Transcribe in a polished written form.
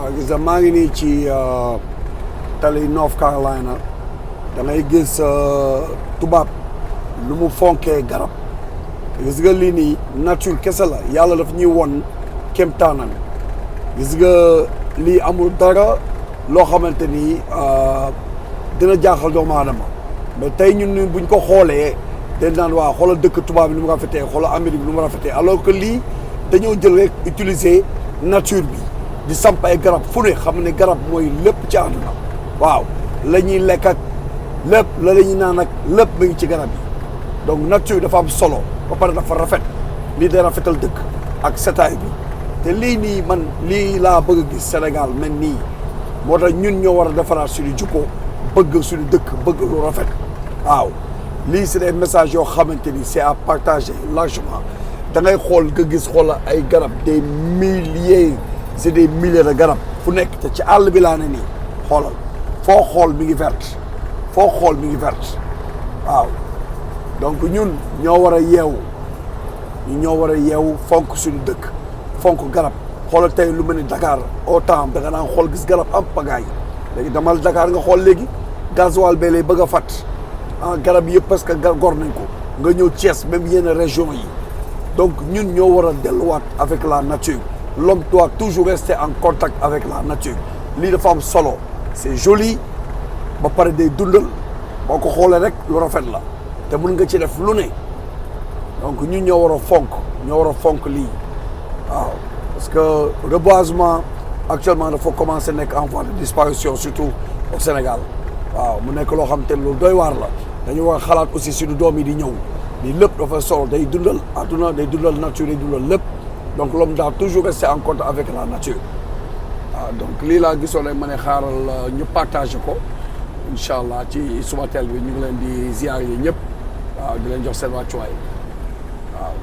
waaw gis nga maa ngi nii ci tali North Carolina da ngay gis tubaab lu mu fonkee garab gis nga lii nii nature kese la yàlla daf ñuy won kéemtaanam gis nga lii amul dara loo xamante ni dina jaaxal doomu aadama mais tey ñun buñ ko xoolee dañ naan waa xoolal dëkk tubaab bi nu mu rafetee xoolal Amérique bi nu mu rafetee alors que lii dañoo jël rek utiliser nature bi di samp ay garab fu ne xam ne garab mooy lépp ci àdduna waaw la ñuy lekk ak lépp la ñuy naan ak lépp mu ngi ci garab yi donc nature dafa am solo ba pare dafa rafet lii day rafetal dëkk ak setaay bi te lii nii man lii laa bëgg a gis Sénégal mel nii moo tax ñun ñoo war a defaraat suñu jukko bëgg suñu dëkk bëgg lu rafet waaw lii c'est des messages yoo xamante ni c'est à partager largement da ngay xool nga gis xoola ay garab des milliers c'est des milliers de garab fu nekk te ci àll bi laa ne nii xoolal foo xool mi ngi verte foo xool mi ngi verte waaw donc ñun ñoo war a yeewu ñoo war a yeewu fonk suñu dëkk fonk garab xoolal tey lu mel ni Dakar au temps da nga naan xool gis garab am pagaay léegi damal Dakar nga xool léegi gasoil bee lay bëgg a fàtt garab yëpp parce que gor nañ ko nga ñëw Thiès même yenn région yi donc ñun ñoo war a delluwaat avec la nature l'homme doit toujours rester en contact avec la nature lii dafa am solo c'est joli ba pare day dundal boo ko xoolee rek lu rafet la te mën nga ci def lu ne donc ñun ñoo war a fonk lii waaw parce que reboisement actuellement dafa commencer nekk en voie de disparition surtout au Sénégal waaw mu nekk loo xam te lu doy waar la dañu war a xalaat aussi suñu doom yi di ñëw lii lépp dafa solo day dundal adduna day dundal nature day dundal lépp donc l'homme doit toujours rester en contact avec la nature waaw donc lii laa gisoon rek ma ne xaaral ñu partagé ko incha allah ci Subatel bi ñu ngi leen di ziar yi ñëpp waaw di leen jox seen wàccuwaay waaw